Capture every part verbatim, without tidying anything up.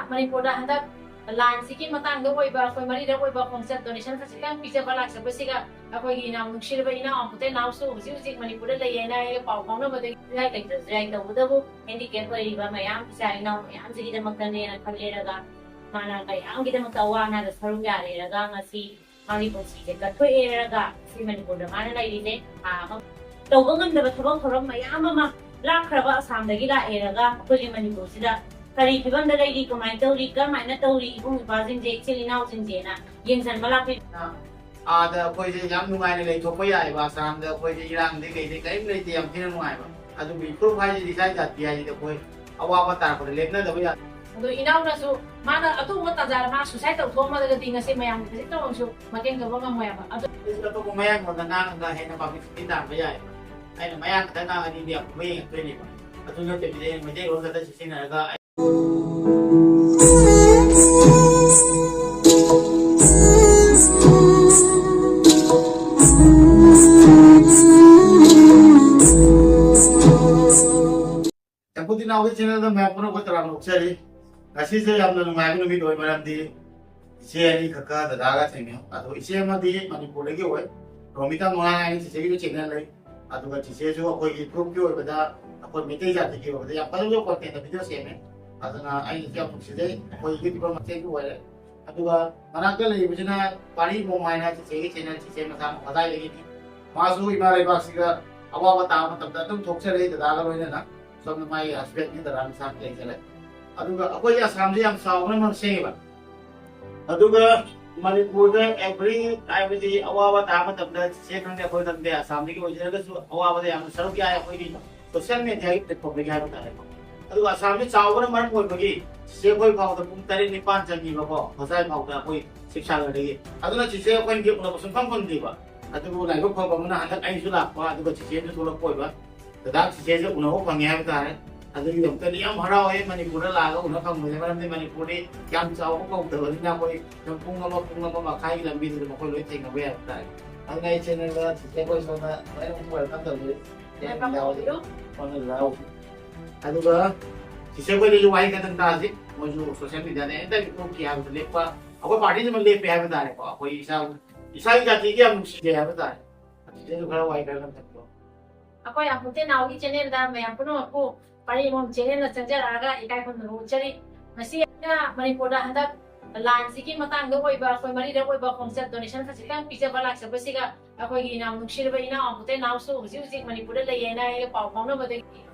ꯃꯅꯤꯄꯨꯔꯗ ꯍꯟꯗꯛ ꯂꯥꯟꯁꯤꯒꯤ ꯃꯇꯥꯡꯗ ꯑꯣꯏꯕ ꯑꯩꯈꯣꯏ ꯃꯔꯤꯔꯛ ꯑꯣꯏꯕ ꯈꯣꯡꯆꯠ ꯗꯣꯅꯦꯁꯟ ꯈꯖꯤꯛꯇꯪ ꯄꯤꯖꯕ ꯂꯥꯛꯆꯕꯁꯤꯒ ꯑꯩꯈꯣꯏꯒꯤ ꯏꯅꯥꯎ ꯅꯨꯡꯁꯤꯔꯕ ꯏꯅꯥꯎ ꯑꯃꯨꯛꯇ ꯏꯅꯥꯎꯁꯨ ꯍꯧꯖꯤꯛ ꯍꯧꯖꯤꯛ ꯃꯅꯤꯄꯨꯔꯗ ꯂꯩ ꯍꯥꯏꯅ ꯑꯩꯒ ꯄꯥꯎ ꯐꯥꯎꯅꯕꯗꯒꯤ ꯏꯔꯥꯏ ꯂꯩꯇ꯭ꯔꯁꯨ ꯌꯥꯏ, ꯇꯧꯕꯇꯕꯨ ꯍꯦꯟꯗꯤꯀꯦꯞ ꯑꯣꯏꯔꯤꯕ ꯃꯌꯥꯝ ꯏꯆꯥ ꯏꯅꯥꯎ ꯃꯌꯥꯝꯁꯤꯒꯤꯗꯃꯛꯇꯅꯦꯅ ꯈꯜꯂꯦꯔꯒ ꯃꯥꯅ ꯃꯌꯥꯝꯒꯤꯗꯃꯛꯇ ꯑꯋꯥ ꯑꯅꯥꯗ ꯁꯔꯨꯛ ꯌꯥꯔꯦꯔꯒ ꯉꯁꯤ ꯃꯥꯒꯤ ꯄꯨꯟꯁꯤꯁꯦ ꯀꯠꯊꯣꯛꯑꯦꯔꯒ ꯁꯤ ꯃꯅꯤꯄꯨꯔꯗ ꯃꯥꯅ ꯂꯩꯔꯤꯁꯦ ꯊꯥ ꯑꯃ ꯇꯧꯕ ꯉꯝꯗꯕ ꯊꯕꯛ ꯊꯧꯔꯝ ꯃꯌꯥꯝ ꯑꯃ ꯂꯥꯛꯈ꯭ꯔꯕ ꯑꯁꯥꯝꯗꯒꯤ ꯂꯥꯛꯑꯦꯔꯒ ꯑꯩꯈꯣꯏꯒꯤ ꯃꯅꯤꯄꯨꯔꯁꯤꯗ ꯀꯔꯤ ꯐꯤꯕꯝꯗ ꯂꯩꯔꯤ, ꯀꯃꯥꯏꯅ ꯇꯧꯔꯤ, ꯀꯔꯝꯍꯥꯏꯅ ꯇꯧꯔꯤ ꯏꯕꯨꯡ ꯏꯄ꯭ꯋꯥꯁꯤꯡꯁꯦ, ꯏꯆꯤꯜ ꯏꯅꯥꯎꯁꯤꯡꯁꯦꯅ ꯌꯦꯡꯁꯤꯟꯕ ꯂꯥꯛꯄꯤ꯫ ꯑꯥꯗ ꯑꯩꯈꯣꯏꯁꯦ ꯌꯥꯝ ꯅꯨꯡꯉꯥꯏꯅ ꯂꯩꯊꯣꯛꯄ ꯌꯥꯏꯑꯕ꯫ ꯑꯁꯥꯝꯗ ꯑꯩꯈꯣꯏꯁꯦ ꯏꯔꯥꯡꯗꯤ ꯀꯩꯗꯤ ꯀꯔꯤꯝ ꯂꯩꯇꯦ, ꯌꯥꯝ ꯊꯤꯅ ꯅꯨꯡꯉꯥꯏꯕ꯫ ꯑꯗꯨꯕꯨ ꯏꯝꯄ꯭ꯔꯨꯞ ꯍꯥꯏꯁꯤꯗꯤ ꯏꯁꯥ ꯖꯥꯇꯤ ꯍꯥꯏꯁꯤꯗꯤ ꯑꯩꯈꯣꯏ ꯑꯋꯥꯕ ꯇꯥꯔꯛꯄꯗ ꯂꯦꯞꯅꯗꯕ ꯌꯥꯗꯦ꯫ ꯑꯗꯣ ꯏꯅꯥꯎꯅꯁꯨ ꯃꯥꯅ ꯑꯇꯣꯡꯕ ꯇꯥꯟꯖꯥꯗ ꯃꯥ ꯁꯨꯁꯥꯏꯠ ꯇꯧꯊꯣꯛꯑꯝꯃꯒꯗꯤ ꯉꯁꯤ ꯃꯌꯥꯝꯒꯤ ꯈꯖꯤꯛꯇ ꯑꯣꯏꯔꯁꯨ ꯃꯇꯦꯡ ꯇꯧꯕ ꯉꯝꯃꯣꯏꯕ꯫ ꯑꯗꯣ ꯑꯇꯣꯞꯄ ꯃꯌꯥꯡꯂꯣꯟꯗ ꯉꯥꯡꯉꯒ ꯍꯦꯟꯅ ꯄꯕ꯭ꯂꯤꯁꯤꯇꯤ ꯇꯥꯟꯕ ꯌꯥꯏ꯫ ꯑꯩꯅ ꯃꯌꯥꯡ ꯈꯛꯇ ꯉꯥꯡꯉꯗꯤ ꯃꯤ ꯑꯃꯨꯛ ꯌꯦꯡꯉꯛꯇꯣꯏꯅꯦꯕ꯫ ꯑꯗꯨ ꯅꯠꯇꯕꯤꯗ ꯑꯩꯅ ꯃꯩꯇꯩꯂꯣꯟ ꯈꯛꯇ ꯁꯤꯖꯤꯟꯅꯔꯒ ꯑꯩ ꯇꯦꯡꯀꯨꯇꯤ ꯅꯥꯎꯒꯤ ꯆꯦꯅꯦꯜꯗ ꯃꯌꯥꯝ ꯄꯨꯝꯅꯃꯛꯄꯨ ꯇꯔꯥꯝꯅ ꯑꯣꯛꯆꯔꯤ꯫ ꯉꯁꯤꯁꯦ ꯌꯥꯝꯅ ꯅꯨꯡꯉꯥꯏꯕ ꯅꯨꯃꯤꯠ ꯑꯣꯏ, ꯃꯔꯝꯗꯤ ꯏꯆꯦ ꯑꯅꯤꯈꯛꯀ ꯗꯗꯥꯒ ꯊꯦꯡꯅꯩ꯫ ꯑꯗꯣ ꯏꯆꯦ ꯑꯃꯗꯤ ꯃꯅꯤꯄꯨꯔꯗꯒꯤ ꯑꯣꯏ, ꯔꯣꯃꯤꯇꯥ ꯃꯉꯥꯜ ꯍꯥꯏꯅ ꯆꯤꯆꯦꯒꯤꯁꯨ ꯆꯦꯅꯦꯜ ꯂꯩ꯫ ꯑꯗꯨꯒ ꯆꯤꯆꯦꯁꯨ ꯑꯩꯈꯣꯏꯒꯤ ꯐꯨꯔꯨꯞꯀꯤ ꯑꯣꯏꯕꯗ, ꯑꯩꯈꯣꯏ ꯃꯩꯇꯩ ꯖꯥꯇꯤꯒꯤ ꯑꯣꯏꯕꯗ ꯌꯥꯝ ꯐꯖꯕ ꯀꯣꯟꯇꯦꯟꯗ ꯚꯤꯗꯤꯑꯣ ꯁꯦꯝꯃꯦ꯫ ꯑꯗꯨꯅ ꯑꯩꯅꯁꯨ ꯌꯥꯝ ꯅꯨꯡꯁꯤꯖꯩ, ꯑꯩꯈꯣꯏ ꯌꯨꯇ꯭ꯌꯨꯕꯔ ꯃꯆꯦꯁꯨ ꯑꯣꯏꯔꯦ꯫ ꯑꯗꯨꯒ ꯃꯅꯥꯛꯇ ꯂꯩꯔꯤꯕꯁꯤꯅ ꯄꯥꯔꯤ ꯃꯣꯡ ꯍꯥꯏꯅ ꯆꯤꯆꯦꯒꯤ ꯆꯦꯅꯦꯜ, ꯆꯤꯆꯦ ꯃꯆꯥ ꯍꯣꯖꯥꯏꯗꯒꯤꯅꯤ꯫ ꯃꯥꯁꯨ ꯏꯃꯥ ꯂꯩꯕꯥꯛꯁꯤꯒ ꯑꯋꯥꯕ ꯇꯥꯕ ꯃꯇꯝꯗ ꯑꯗꯨꯝ ꯊꯣꯛꯆꯔꯛꯏ ꯗꯗꯥꯒ ꯂꯣꯏꯅꯅ꯫ ꯁꯣꯝꯗ ꯃꯥꯒꯤ ꯍꯁꯕꯦꯟꯅꯤ, ꯗꯗꯥ ꯃꯆꯥ ꯂꯩꯖꯔꯦ꯫ ꯑꯗꯨꯒ ꯑꯩꯈꯣꯏꯒꯤ ꯑꯁꯥꯝꯁꯦ ꯌꯥꯝ ꯆꯥꯎꯕꯅ ꯃꯔꯝ ꯁꯦꯝꯃꯤꯕ꯫ ꯑꯗꯨꯒ ꯃꯅꯤꯄꯨꯔꯗ ꯑꯦꯚ꯭ꯔꯤ, ꯍꯥꯏꯕꯗꯤ ꯑꯋꯥꯕ ꯇꯥꯕ ꯃꯇꯝꯗ ꯆꯤꯆꯦ ꯈꯪꯗꯦ, ꯑꯩꯈꯣꯏ ꯈꯪꯗꯦ, ꯑꯁꯥꯝꯗꯒꯤ ꯑꯣꯏꯖꯔꯒꯁꯨ ꯑꯋꯥꯕꯗ ꯌꯥꯝꯅ ꯁꯔꯨꯛ ꯌꯥꯏ ꯑꯩꯈꯣꯏꯒꯤ ꯁꯣꯁꯤꯌꯦꯜ ꯃꯦꯗꯤꯌꯥꯒꯤ ꯄ꯭ꯂꯦꯠꯐꯣꯝꯗꯒꯤ ꯍꯥꯏꯕ ꯇꯥꯔꯦꯀꯣ꯫ ꯑꯗꯨꯒ ꯑꯁꯥꯝꯁꯤ ꯆꯥꯎꯕꯅ ꯃꯔꯝ ꯑꯣꯏꯕꯒꯤ ꯆꯤꯆꯦ ꯑꯩꯈꯣꯏ ꯐꯥꯎꯗ ꯄꯨꯡ ꯇꯔꯦꯠ ꯅꯤꯄꯥꯟ ꯆꯪꯉꯤꯕꯀꯣ, ꯍꯣꯖꯥꯏ ꯐꯥꯎꯗ ꯑꯩꯈꯣꯏ ꯁꯤꯕꯁꯥꯒꯔꯗꯒꯤ꯫ ꯑꯗꯨꯅ ꯆꯤꯆꯦ ꯑꯩꯈꯣꯏꯅꯗꯤ ꯎꯅꯕ ꯁꯨꯡꯐꯪ ꯐꯪꯗ꯭ꯔꯤꯕ꯫ ꯑꯗꯨꯕꯨ ꯂꯥꯏꯕꯛ ꯐꯕ ꯑꯃꯅ ꯍꯟꯗꯛ ꯑꯩꯁꯨ ꯂꯥꯛꯄ, ꯑꯗꯨꯒ ꯆꯤꯆꯦꯁꯨ ꯊꯣꯛꯂꯛꯄ ꯑꯣꯏꯕ꯫ ꯗꯗꯥ ꯆꯤꯆꯦꯁꯦ ꯎꯅꯕ ꯐꯪꯉꯦ ꯍꯥꯏꯕ ꯇꯥꯔꯦ꯫ ꯑꯗꯨꯒꯤꯗꯃꯛꯇꯗꯤ ꯌꯥꯝ ꯍꯔꯥꯎꯋꯦ ꯃꯅꯤꯄꯨꯔꯗ ꯂꯥꯛꯑꯒ ꯎꯅ ꯐꯪꯕꯁꯦ, ꯃꯔꯝꯗꯤ ꯃꯅꯤꯄꯨꯔꯗꯤ ꯌꯥꯝ ꯆꯥꯎꯕ ꯀꯧꯗꯕꯅꯤꯅ ꯑꯩꯈꯣꯏ ꯑꯗꯨꯝ ꯄꯨꯡ ꯑꯃ, ꯄꯨꯡ ꯑꯃ ꯃꯈꯥꯏꯒꯤ ꯂꯝꯕꯤꯗꯨꯗ ꯃꯈꯣꯏ ꯂꯣꯏ ꯊꯦꯡꯅꯕ ꯌꯥꯏ ꯍꯥꯏꯕ ꯇꯥꯔꯦ꯫ ꯑꯗꯨꯅ ꯑꯩ ꯆꯦꯅꯦꯜꯗ ꯆꯤꯆꯦ ꯑꯩꯈꯣꯏ ꯁꯣꯝꯗ ꯂꯣꯏꯅꯃꯛ ꯋꯦꯜꯀꯝ ꯇꯧꯖꯔꯤ꯫ ꯆꯦꯅꯦꯜ ꯌꯥꯎꯔꯤ꯫ ꯁꯣꯝꯗ ꯂꯥꯎ꯫ ꯑꯗꯨꯒ ꯁꯤꯁꯦ ꯑꯩꯈꯣꯏꯗꯁꯨ ꯋꯥꯍꯩ ꯈꯛꯇꯪ ꯇꯥꯁꯤ꯫ ꯃꯣꯏꯁꯨ ꯁꯣꯁꯤꯌꯦꯜ ꯃꯤꯗꯤꯌꯥꯗ ꯍꯦꯛꯇ ꯂꯣꯛꯀꯤ ꯍꯥꯏꯕꯗ ꯂꯦꯞꯄ, ꯑꯩꯈꯣꯏ ꯄꯥꯔꯇꯤꯁꯤꯃ ꯂꯦꯞꯄꯦ ꯍꯥꯏꯕ ꯇꯥꯔꯦꯀꯣ꯫ ꯑꯩꯈꯣꯏ ꯏꯁꯥ, ꯏꯁꯥꯒꯤ ꯖꯥꯇꯤꯒꯤ ꯌꯥꯝ ꯅꯨꯡꯁꯤꯖꯩ ꯍꯥꯏꯕ ꯇꯥꯔꯦ꯫ ꯑꯗꯨꯗꯁꯨ ꯈꯔ ꯋꯥꯍꯩ ꯈꯔ ꯈꯛꯇꯪ ꯊꯝꯕꯤꯔꯣ꯫ ꯑꯩꯈꯣꯏ ꯑꯃꯨꯛꯇꯦ ꯅꯥꯎꯒꯤ ꯆꯦꯅꯦꯜꯗ ꯃꯌꯥꯝ ꯄꯨꯝꯅꯃꯛꯄꯨ ꯄꯥꯔꯤ ꯑꯃꯃꯝ ꯆꯦꯅꯦꯜꯗ ꯆꯪꯖꯔꯛꯑꯒ ꯏꯀꯥꯏ ꯈꯨꯝꯅꯕ ꯎꯠꯆꯔꯤ꯫ ꯉꯁꯤ ꯑꯩꯅ ꯃꯅꯤꯄꯨꯔꯗ ꯍꯟꯗꯛ ꯂꯥꯟꯁꯤꯒꯤ ꯃꯇꯥꯡꯗ ꯑꯣꯏꯕ ꯑꯩꯈꯣꯏ ꯃꯔꯤꯔꯛ ꯑꯣꯏꯕ ꯈꯣꯡꯆꯠ ꯗꯣꯅꯦꯁꯟ ꯈꯖꯤꯛꯇꯪ ꯄꯤꯖꯕ ꯂꯥꯛꯆꯕꯁꯤꯒ ꯑꯩꯈꯣꯏꯒꯤ ꯏꯅꯥꯎ ꯅꯨꯡꯁꯤꯔꯕ ꯏꯅꯥꯎ ꯑꯃꯨꯛꯇꯦ ꯅꯥꯎꯁꯨ ꯍꯧꯖꯤꯛ ꯍꯧꯖꯤꯛ ꯃꯅꯤꯄꯨꯔꯗ ꯂꯩ ꯍꯥꯏꯅ ꯑꯩꯒ ꯄꯥꯎ ꯐꯥꯎꯅꯕꯗꯒꯤ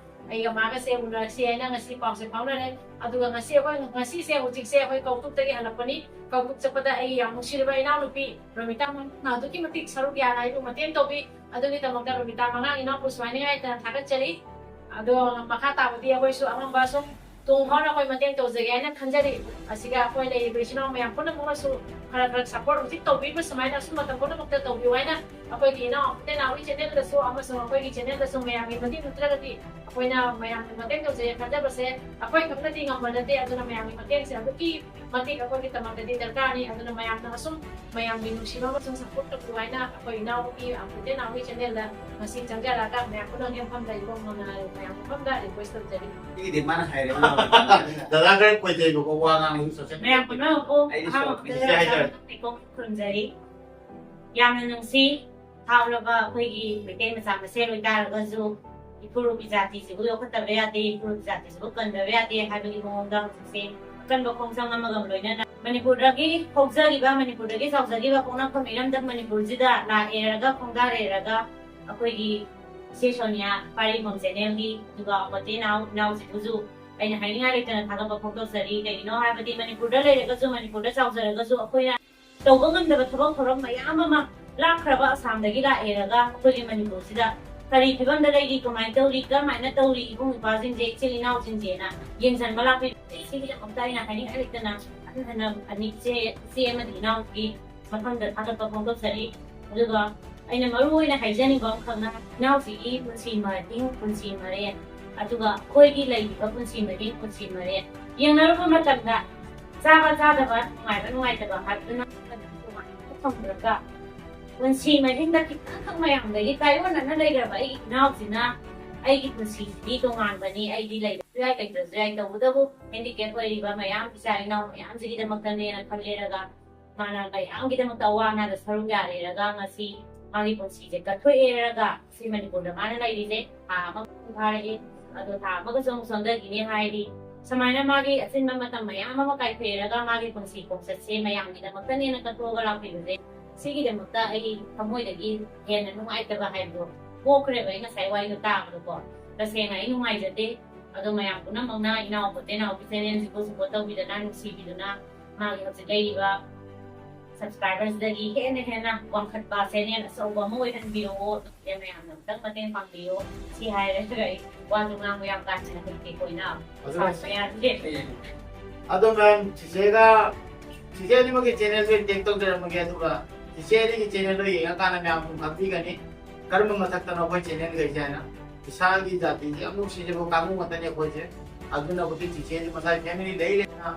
ꯑꯩꯒ ꯃꯥꯒꯁꯦ ꯎꯅꯔꯁꯤ ꯍꯥꯏꯅ ꯉꯁꯤ ꯄꯥꯎꯁꯦ ꯐꯥꯎꯅꯔꯦ꯫ ꯑꯗꯨꯒ ꯉꯁꯤ ꯑꯩꯈꯣꯏ, ꯉꯁꯤꯁꯦ ꯍꯧꯖꯤꯛꯁꯦ ꯑꯩꯈꯣꯏ ꯀꯧꯇꯨꯛꯇꯒꯤ ꯍꯜꯂꯛꯄꯅꯤ꯫ ꯀꯧꯇꯨꯛ ꯆꯠꯄꯗ ꯑꯩꯒꯤ ꯌꯥꯝ ꯅꯨꯡꯁꯤꯔꯕ ꯏꯅꯥꯎꯅꯨꯄꯤ ꯔꯣꯃꯤꯇꯥ ꯃꯣꯟꯅ ꯑꯗꯨꯛꯀꯤ ꯃꯇꯤꯛ ꯁꯔꯨꯛ ꯌꯥꯅ ꯑꯩꯕꯨ ꯃꯇꯦꯡ ꯇꯧꯕꯤ꯫ ꯑꯗꯨꯒꯤꯗꯃꯛꯇ ꯔꯣꯃꯤꯇꯥ ꯃꯉꯥꯒꯤ ꯏꯅꯥꯎꯄꯨ ꯁꯨꯃꯥꯏꯅ ꯍꯥꯏꯗꯅ ꯊꯥꯒꯠꯆꯔꯤ꯫ ꯑꯗꯣ ꯃꯈꯥ ꯇꯥꯕꯗꯤ ꯑꯩꯈꯣꯏꯁꯨ ꯑꯉꯝꯕ ꯁꯨꯝ ꯇꯨꯡ ꯐꯥꯎꯅ ꯑꯩꯈꯣꯏ ꯃꯇꯦꯡ ꯇꯧꯖꯒꯦ ꯍꯥꯏꯅ ꯈꯟꯖꯔꯤ꯫ ꯑꯁꯤꯒ ꯑꯩꯈꯣꯏ ꯂꯩꯔꯤꯕ ꯏꯆꯤꯟ ꯏꯅꯥꯎ ꯃꯌꯥꯝ ꯄꯨꯝꯅꯃꯛꯅꯁꯨ ꯈꯔ ꯈꯔ ꯁꯞꯄꯣꯔꯠ ꯍꯧꯖꯤꯛ ꯇꯧꯕꯤꯕ ꯁꯨꯃꯥꯏꯅ ꯑꯁꯨꯝ ꯃꯇꯝ ꯄꯨꯝꯅꯃꯛꯇ ꯇꯧꯕꯤꯌꯨ ꯍꯥꯏꯅ ꯑꯩꯈꯣꯏꯒꯤ ꯏꯅꯥꯎ ꯑꯃꯨꯛꯇꯦ ꯅꯥꯎꯒꯤ ꯆꯦꯅꯦꯜꯗꯁꯨ ꯑꯃꯁꯨꯡ ꯑꯩꯈꯣꯏꯒꯤ ꯆꯦꯅꯦꯜꯗꯁꯨ ꯃꯌꯥꯝꯒꯤ ꯃꯇꯦꯡ ꯅꯠꯇ꯭ꯔꯒꯗꯤ ꯑꯩꯈꯣꯏꯅ ꯃꯌꯥꯝꯒꯤ ꯃꯇꯦꯡ ꯇꯧꯖꯒꯦ ꯈꯟꯖꯕꯁꯦ ꯑꯩꯈꯣꯏ ꯈꯛꯅꯗꯤ ꯉꯝꯕ ꯅꯠꯇꯦ꯫ ꯑꯗꯨꯅ ꯃꯌꯥꯝꯒꯤ ꯃꯇꯦꯡꯁꯦ ꯑꯗꯨꯛꯀꯤ ꯃꯇꯤꯛ ꯑꯩꯈꯣꯏꯒꯤꯗꯃꯛꯇꯗꯤ ꯗꯔꯀꯥꯔꯅꯤ꯫ ꯑꯗꯨꯅ ꯃꯌꯥꯝꯅ ꯑꯁꯨꯝ ꯃꯌꯥꯝꯒꯤ ꯅꯨꯡꯁꯤꯕ ꯑꯃꯁꯨꯡ ꯁꯞꯄꯣꯔꯠ ꯇꯧꯕꯤꯌꯨ ꯍꯥꯏꯅ ꯑꯩꯈꯣꯏ ꯏꯅꯥꯎꯒꯤ ꯑꯃꯨꯛꯇꯦ ꯅꯥꯎꯒꯤ ꯆꯦꯅꯦꯜꯗ ꯉꯁꯤ ꯆꯪꯖꯔꯛꯑꯒ ꯃꯌꯥꯝ ꯄꯨꯝꯅꯃꯛ ꯃꯐꯝꯗ ꯏꯕꯨꯡ ꯃꯉꯥ ꯃꯌꯥꯝ ꯃꯐꯝꯗ ꯔꯤꯀ꯭ꯋꯦꯁ ꯇꯧꯖꯔꯤ꯫ ꯑꯩꯒꯤꯗꯤ ꯃꯥꯅ ꯍꯥꯏꯔꯦ꯫ ꯗꯗꯥ ꯈꯔ ꯀꯣꯏꯖꯩꯕꯀꯣ, ꯋꯥ ꯉꯥꯡꯕꯁꯨ ꯁꯣꯁꯦꯜ ꯃꯌꯥꯝ ꯃꯤꯗꯤꯌꯥ꯫ ꯄꯨꯝꯅꯃꯛꯄꯨ ꯑꯩꯗꯤ ꯑꯍꯥꯟꯕ ꯁꯣ-, ꯃꯛꯇꯗ ꯏꯆꯦ ꯍꯥꯏꯖꯔꯦ꯫ ꯆꯥꯝꯃ ꯏꯀꯣꯛ ꯈꯨꯔꯨꯝꯖꯔꯤ꯫ ꯌꯥꯝꯅ ꯅꯨꯡꯁꯤ꯫ ꯊꯥꯎꯂꯕ ꯑꯩꯈꯣꯏꯒꯤ ꯃꯩꯇꯩ ꯃꯆꯥ ꯃꯁꯦꯜ ꯑꯣꯏꯇꯥꯔꯒꯁꯨ ꯏꯄꯨꯔꯨꯞ ꯏꯖꯥꯇꯤꯁꯤꯕꯨ ꯌꯣꯛꯈꯠꯇꯕ ꯌꯥꯗꯦ, ꯏꯄꯨꯔꯨꯞ ꯏꯖꯥꯇꯤꯁꯤꯕꯨ ꯀꯟꯗꯕ ꯌꯥꯗꯦ ꯍꯥꯏꯕꯒꯤ ꯃꯑꯣꯡꯗ ꯍꯧꯖꯤꯛꯁꯦ ꯑꯀꯟꯕ ꯈꯣꯡꯖꯪ ꯑꯃꯒ ꯂꯣꯏꯅꯅ ꯃꯅꯤꯄꯨꯔꯗꯒꯤ ꯍꯧꯖꯈꯤꯕ, ꯃꯅꯤꯄꯨꯔꯗꯒꯤ ꯆꯥꯎꯖꯈꯤꯕ ꯄꯣꯛꯅꯐꯝ ꯏꯔꯝꯗꯝ ꯃꯅꯤꯄꯨꯔꯁꯤꯗ ꯂꯥꯛꯑꯦꯔꯒ ꯈꯣꯡꯗꯥꯔꯦꯔꯒ ꯑꯩꯈꯣꯏꯒꯤ ꯏꯆꯦ ꯁꯣꯅꯤꯌꯥ ꯄꯥꯔꯤꯃꯣꯝ ꯆꯦꯅꯦꯜꯒꯤ, ꯑꯗꯨꯒ ꯑꯃꯨꯛꯇꯦ ꯅꯥꯎ, ꯏꯅꯥꯎꯁꯤꯕꯨꯁꯨ ꯑꯩꯅ ꯍꯥꯏꯅꯤꯡꯉꯥꯏ ꯂꯩꯇꯅ ꯊꯥꯒꯠꯄ ꯐꯣꯡꯗꯣꯛꯆꯔꯤ꯫ ꯀꯩꯒꯤꯅꯣ ꯍꯥꯏꯕꯗꯤ ꯃꯅꯤꯄꯨꯔꯗ ꯂꯩꯔꯒꯁꯨ, ꯃꯅꯤꯄꯨꯔꯗ ꯆꯥꯎꯖꯔꯒꯁꯨ ꯑꯩꯈꯣꯏꯅ ꯇꯧꯕ ꯉꯝꯗꯕ ꯊꯕꯛ ꯊꯧꯔꯝ ꯃꯌꯥꯝ ꯑꯃ ꯂꯥꯞꯈ꯭ꯔꯕ ꯑꯁꯥꯝꯗꯒꯤ ꯂꯥꯛꯑꯦꯔꯒ ꯑꯩꯈꯣꯏꯒꯤ ꯃꯅꯤꯄꯨꯔꯁꯤꯗ ꯀꯔꯤ ꯐꯤꯕꯝꯗ ꯂꯩꯔꯤ, ꯀꯃꯥꯏꯅ ꯇꯧꯔꯤ, ꯀꯔꯝꯍꯥꯏꯅ ꯇꯧꯔꯤ, ꯏꯕꯨꯡ ꯏꯄ꯭ꯋꯥꯁꯤꯡꯁꯦ, ꯏꯆꯤꯜ ꯏꯅꯥꯎꯁꯤꯡꯁꯦꯅ ꯌꯦꯡꯁꯤꯟꯕ ꯂꯥꯛꯄꯤꯕꯁꯦ, ꯁꯤꯒꯤꯗꯃꯛꯇ ꯑꯩꯅ ꯍꯥꯏꯅꯤꯡꯉꯥꯏ ꯂꯩꯇꯅ ꯍꯟꯅ ꯍꯟꯅ ꯑꯅꯤ ꯏꯆꯦ, ꯏꯆꯦ ꯑꯃꯗꯤ ꯏꯅꯥꯎꯒꯤ ꯃꯐꯝꯗ ꯊꯥꯒꯠꯄ ꯐꯣꯡꯗꯣꯛꯆꯔꯤ꯫ ꯑꯗꯨꯒ ꯑꯩꯅ ꯃꯔꯨ ꯑꯣꯏꯅ ꯍꯥꯏꯖꯅꯤꯡꯕ ꯑꯃꯈꯛꯅ ꯏꯅꯥꯎꯁꯤꯒꯤ ꯄꯨꯟꯁꯤ ꯃꯍꯤꯡ, ꯄꯨꯟꯁꯤ ꯃꯔꯦꯟ, ꯑꯗꯨꯒ ꯑꯩꯈꯣꯏꯒꯤ ꯂꯩꯔꯤꯕ ꯄꯨꯟꯁꯤ ꯃꯍꯤꯡ, ꯄꯨꯟꯁꯤ ꯃꯔꯦꯟ ꯌꯦꯡꯅꯔꯨꯕ ꯃꯇꯝꯗ ꯆꯥꯕ ꯆꯥꯗꯕ, ꯅꯨꯡꯉꯥꯏꯕ ꯅꯨꯡꯉꯥꯏꯇꯕ ꯍꯥꯏꯕꯗꯨꯅ ꯐꯪꯗ꯭ꯔꯒ ꯄꯨꯟꯁꯤ ꯃꯍꯤꯡꯗ ꯈꯤꯇꯪꯈꯛ ꯃꯌꯥꯝꯗꯒꯤ ꯇꯥꯏꯑꯣꯟꯅꯅ ꯂꯩꯈ꯭ꯔꯕ ꯑꯩꯒꯤ ꯏꯅꯥꯎꯁꯤꯅ ꯑꯩꯒꯤ ꯄꯨꯟꯁꯤꯁꯤꯗꯤ ꯇꯣꯉꯥꯟꯕꯅꯤ, ꯑꯩꯗꯤ ꯂꯩꯕꯁꯨ ꯌꯥꯏ, ꯂꯩꯇ꯭ꯔꯁꯨ ꯌꯥꯏ, ꯇꯧꯕꯇꯕꯨ ꯍꯦꯟꯗꯤꯀꯦꯞ ꯑꯣꯏꯔꯤꯕ ꯃꯌꯥꯝ, ꯏꯆꯥ ꯏꯅꯥꯎ ꯃꯌꯥꯝꯁꯤꯒꯤꯗꯃꯛꯇꯅꯦꯅ ꯈꯜꯂꯦꯔꯒ, ꯃꯥꯅ ꯃꯌꯥꯝꯒꯤꯗꯃꯛꯇ ꯑꯋꯥ ꯑꯅꯥꯗ ꯁꯔꯨꯛ ꯌꯥꯔꯦꯔꯒ ꯉꯁꯤ ꯃꯥꯒꯤ ꯄꯨꯟꯁꯤꯁꯦ ꯀꯠꯊꯣꯛꯑꯦꯔꯒ ꯁꯤ ꯃꯅꯤꯄꯨꯔꯗ ꯃꯥꯅ ꯂꯩꯔꯤꯁꯦ ꯊꯥ ꯑꯃ ꯐꯥꯔꯛꯑꯦ꯫ ꯑꯗꯣ ꯊꯥ ꯑꯃꯒꯁꯨ ꯑꯃꯨꯛ ꯆꯣꯟꯊꯈꯤꯅꯤ ꯍꯥꯏꯔꯗꯤ, ꯁꯨꯃꯥꯏꯅ ꯃꯥꯒꯤ ꯑꯆꯤꯟꯕ ꯃꯇꯝ ꯃꯌꯥꯝ ꯑꯃ ꯀꯥꯏꯊꯣꯛꯑꯦꯔꯒ ꯃꯥꯒꯤ ꯄꯨꯟꯁꯤ ꯈꯣꯡꯆꯠꯁꯦ ꯃꯌꯥꯝꯒꯤꯗꯃꯛꯇꯅꯦꯅ ꯀꯠꯊꯣꯛꯑꯒ ꯂꯥꯛꯄꯤꯕꯁꯦ, ꯁꯤꯒꯤꯗꯃꯛꯇ ꯑꯩ ꯊꯃꯣꯏꯗꯒꯤ ꯍꯦꯟꯅ ꯅꯨꯡꯉꯥꯏꯇꯕ ꯍꯥꯏꯕꯗꯣ ꯄꯣꯛꯈ꯭ꯔꯦꯕ꯫ ꯑꯩ ꯉꯁꯥꯏ ꯋꯥꯔꯤꯗꯣ ꯇꯥꯕꯗꯀꯣ, ꯇꯁꯦꯡꯅ ꯑꯩ ꯅꯨꯡꯉꯥꯏꯖꯗꯦ꯫ ꯑꯗꯣ ꯃꯌꯥꯝ ꯄꯨꯝꯅꯃꯛꯅ ꯏꯅꯥꯎ ꯄꯣꯇꯦꯅꯥꯎꯒꯤ ꯆꯦꯅꯦꯜꯁꯤꯕꯨ ꯁꯞꯄꯣꯔꯠ ꯇꯧꯕꯤꯗꯅ, ꯅꯨꯡꯁꯤꯕꯤꯗꯨꯅ, ꯃꯥꯒꯤ ꯍꯧꯖꯤꯛ ꯂꯩꯔꯤꯕ ꯁꯕꯁꯀ꯭ꯔꯥꯏꯕꯔꯁꯤꯗꯒꯤ ꯍꯦꯟꯅ ꯍꯦꯟꯅ ꯋꯥꯡꯈꯠꯄ ꯆꯦꯅꯦꯜ ꯑꯆꯧꯕ ꯑꯃ ꯑꯣꯏꯍꯟꯕꯤꯔꯛꯑꯣ꯫ ꯑꯗꯨꯗꯤ ꯃꯌꯥꯝꯅ ꯑꯃꯨꯛꯇꯪ ꯃꯇꯦꯡ ꯄꯥꯡꯕꯤꯌꯣ꯫ ꯁꯤ ꯍꯥꯏꯔꯒ ꯑꯩ ꯋꯥꯁꯨ ꯉꯥꯡꯕ ꯌꯥꯝ ꯀꯥ ꯍꯦꯟꯅ ꯍꯩꯇꯦꯀꯣ, ꯏꯅꯥꯎ꯫ ꯑꯗꯨ ꯁꯥꯎꯕ ꯌꯥꯗꯦ꯫ ꯑꯗꯣ ꯃꯦꯝ, ꯆꯤꯆꯦꯒ, ꯆꯤꯆꯦ ꯑꯅꯤꯃꯛꯀꯤ ꯆꯦꯅꯦꯜꯁꯨ ꯑꯩ ꯇꯦꯛ ꯇꯧꯖꯔꯝꯃꯒꯦ, ꯑꯗꯨꯒ ꯆꯤꯆꯦ ꯑꯅꯤꯒꯤ ꯆꯦꯅꯦꯜꯗꯣ ꯌꯦꯡꯉꯀꯥꯟꯗ ꯃꯌꯥꯝ ꯑꯗꯨꯝ ꯈꯪꯕꯤꯒꯅꯤ ꯀꯔꯝꯕ ꯃꯊꯛꯇꯅꯣ ꯑꯩꯈꯣꯏ ꯆꯦꯅꯦꯜꯈꯩꯁꯦ ꯍꯥꯏꯅ꯫ ꯏꯁꯥꯒꯤ ꯖꯥꯇꯤꯁꯦ ꯌꯥꯝ ꯅꯨꯡꯁꯤꯖꯕ ꯀꯥꯡꯕꯨ ꯉꯥꯛꯇꯅꯤ ꯑꯩꯈꯣꯏꯁꯦ꯫ ꯑꯗꯨꯅ ꯍꯧꯖꯤꯛ ꯆꯤꯆꯦꯁꯦ ꯃꯁꯥꯒꯤ ꯐꯦꯃꯤꯂꯤ ꯂꯩꯔꯦꯅ